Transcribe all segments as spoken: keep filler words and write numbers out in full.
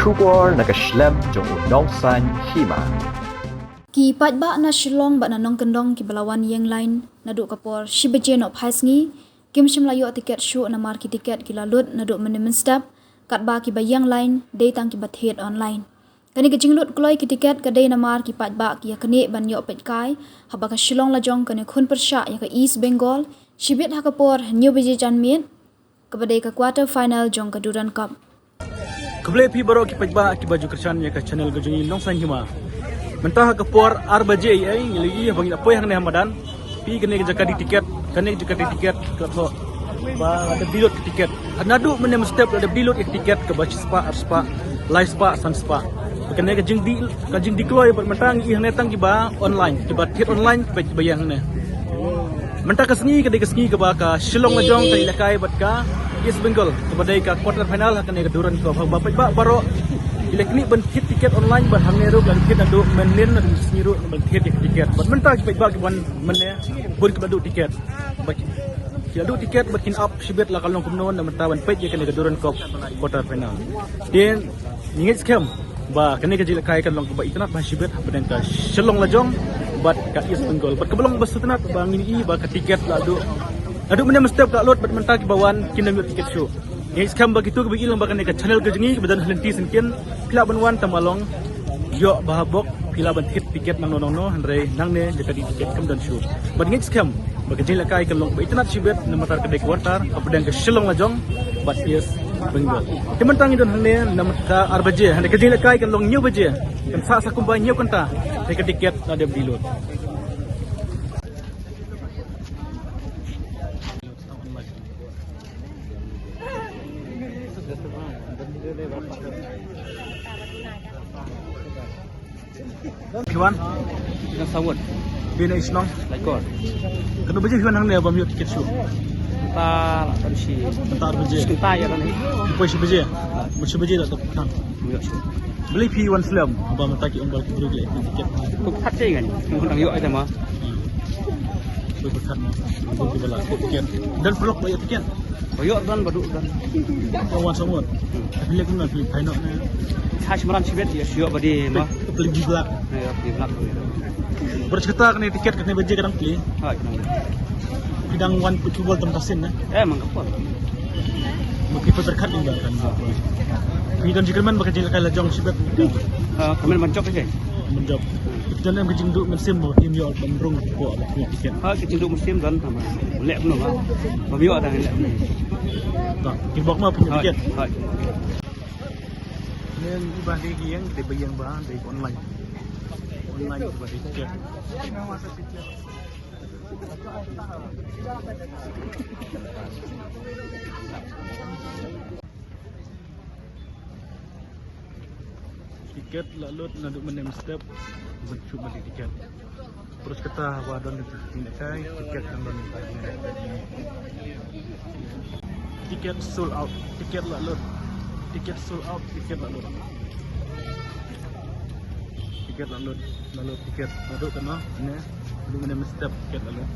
Khubor na ka shlem jong u Nongsaiñ Hima. Ki paidbah na Shillong bad na nongkyndong kiba la wan ïeng lain naduh ka por shi baje noh phai sngi kim shym la ïoh tiket shuh namar ki tiket ki la lut naduh mynne mynstep, katba kiba ïeng lain dei tang kiba thied online. Kane ka jinglut kloi ki tiket ka dei namar ki paidbah ki ïa kane ban ïoh peit kai haba ka Shillong la jong kane khun pyrshah ïa ka East Bengal shibit ha ka por hynñiew baje janmiet, kaba dei ka quarter final jong ka Durand Cup. Khublei phi baroh ki paidbah kiba ju kyrshan ïa ka channel ka jong ngi Nongsaiñ Hima. Mynta ha ka por ar baje ei ei ngi la ïohi haba ngi la poi hangne ha madan. Phi kane ka jaka die tiket, kane ka jaka die tiket ka thoh ba la dep die lut ka tiket. Naduh mynne mynstep la dep die lut ïa ka tiket kaba shispah, arspah, laispah, sanspah. Kane ka jingdie, ka jingdie kloi bad mynta ngi ïohi hangne tang kiba online, kiba thied online, kiba ïeng hangne. Mynta ka sngi ka dei ka sngi kaba ka Shillong la jong ka ïalehkai bad ka East Bengal kaba dei ka quarter final ha kane ka Durand Cup. Haba paidbah baroh ki la knieh ban thied tiket online bad hangne ruh ka la thied naduh mynnin naduh sngi ruh ban thied ïa ka tiket. Bad mynta ki paidbah ki wan mynne bun ki la duh tiket. Bad ki la duh tiket bad kin ap shibit la ka long kumno na mynta ban peit ïa kane ka Durand Cup quarter final. Te ngi ngeit skhem ba kane ka jingïalehkai kan long kaba itynnad bha shibit hapdeng ka Shillong la jong bad ka East Bengal. Bad kaba long ba sngewtynnad ba ngin ïohi ba ka tiket la duh, la duh mynne mynstep ka lut bad mynta kiba wan kin ym ïoh tiket shuh. Ngi ngeit skhem ba kito kiba ïohi lang ba kane ka channel ka jong ngi kiba don ha lynti syngkien phi lah ban wan tang ba long ïoh bha bok phi lah ban thied tiket nangno nangno hynrei nangne jaka die tiket kam don shuh. Bad ngi ngeit skhem ba ka jingïalehkai kan long ba itynnad shibit namar ka dei ka quarter hapdeng ka Shillong la jong bad East Bengal. Te mynta ngi don hangne namar ka ar baje, hangne ka jingïalehkai kan long hynñiew baje. Kan sah sa kumba hynñiew kynta. Te ka tiket la dep die lut. Phi wan? Phi wan sawot. Phi na i shnong? Laitkor. Katno baje phi wan hangne bym ïoh tiket shuh? Mynta la kan shi. Mynta ar baje. Mynta ïa kan. Phi poi shi baje. Mynta shi baje la dep kan. Ym ïoh shuh. Balei phi wan slem? Haba mynta ki ong ba ki briew ki la ïoh tiket. Pyrkhat te kan. Ngan ïoh ïa ma. Pyrkhat ma. Pyrkhat ma. Don paralok ba ïoh tiket. Ba ïoh don, ba duh don. Ba wan sawot. Phi leh kumno, phi phai noh ne? Phai sha madan shibit ïa shu ïoh ba die ma. Phi leh gi blak. Ïa, gi blak. Bad kata kane tiket kane baje ka dang plie. Ha, kane. Phi dang wan pynbor tam ka sien ne? Eh, man ka por. Mo ki pynbor kat ni ba kan. Phi don jingkyrmen ba ka jingïalehkai la jong shibit. Ah, kyrmen ban jop ïa. Ban jop. Phi don em ka jingduh mynsiem mo kim ïoh ban rung ko ba phi tiket. Ha, ka jingduh mynsiem don tama. Leh kumno ba. Ba ïoh dang leh. Ba ki bok ma phi tiket. Ha. Nen iba dei ki ïeng, dei ba ïeng ba dei online. Online ba dei tiket. Tiket la lut naduh mynne mynstep ban shu bali tiket. Terus kata ba don jingïalehkai tiket kan don. Tiket sold out, tiket la lut. Tiket sold out, tiket la lut. Tiket la lut, la lut tiket. Naduh kano ne? Naduh mynne mynstep tiket la lut.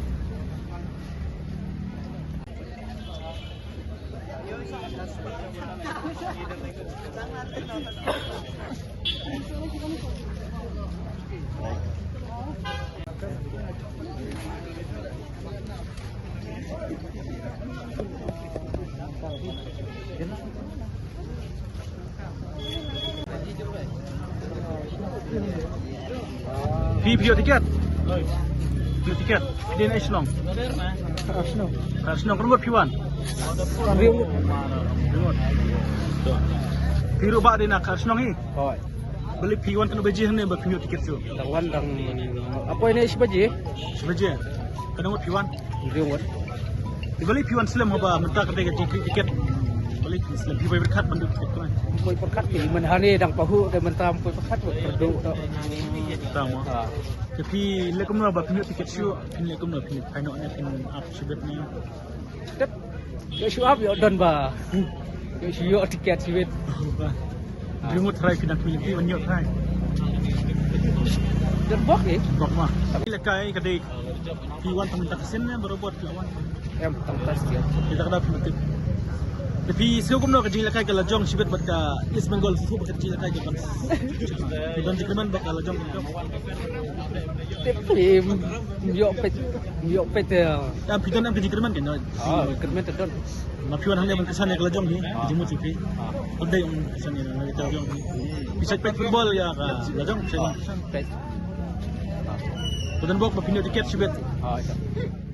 Phi, phi ïoh tiket? Phi ïoh tiket? Phi dei na i shnong? Ar shnong. Ar shnong, ka number phi wan? Ringmut. Ringmut. To. Phi ruh ba dei na ka ar shnong hi? Hooid. Balei phi wan katno baje hangne ba phi ïoh tiket shuh? Dang wan dang, apoi ne shi baje. Shi baje. Katno ngut phi wan? Hynriew ngut. Te balei phi wan slem haba mynta ka dei ka jingkhreh tiket? Balei phi slem, phi poi pyrkhat ban duh tiket ko? Poi pyrkhat ki mynta hangne dang pahuh te mynta poi pyrkhat ban duh to. Tama. Ha. Te phi leh kumno ba phin ïoh tiket shuh, phin leh kumno, phin phai noh ne phin ap shibit ne? Tep. Ïoh shu ap ïoh don ba. Ïoh shu ïoh tiket shibit. Ba. Ringmut trai phi dang phi leh phi ban ïoh trai. Don bok eh. Bok ma. Phi leh kai ka dei. Phi wan tang mynta ka sien ne barabor phi la wan? Em, tang mynta ka sien. Phi la ka da phi la tip. Phi sngew kumno ka jingïalehkai ka la jong shibit bad ka East Bengal, shuh shuh ka jingïalehkai ka ban? Phi don jingkyrmen ba ka la jong kumno? Tip phi, ym ïoh peit, ym ïoh peit, eh. Em, phi don em ka jingkyrmen ka, no? Ah, kyrmen te don. Ma phi wan hangne ban kyrshan ïa ka la jong hi, ka jingmut jong phi. Ah. Phi dei ban kyrshan ïa ka la jong hi. Phi shait peit football ïa ka la jong, phi shait kyrshan. Peit. Phi don bok ba phin ïoh tiket shibit. Ah, ïa.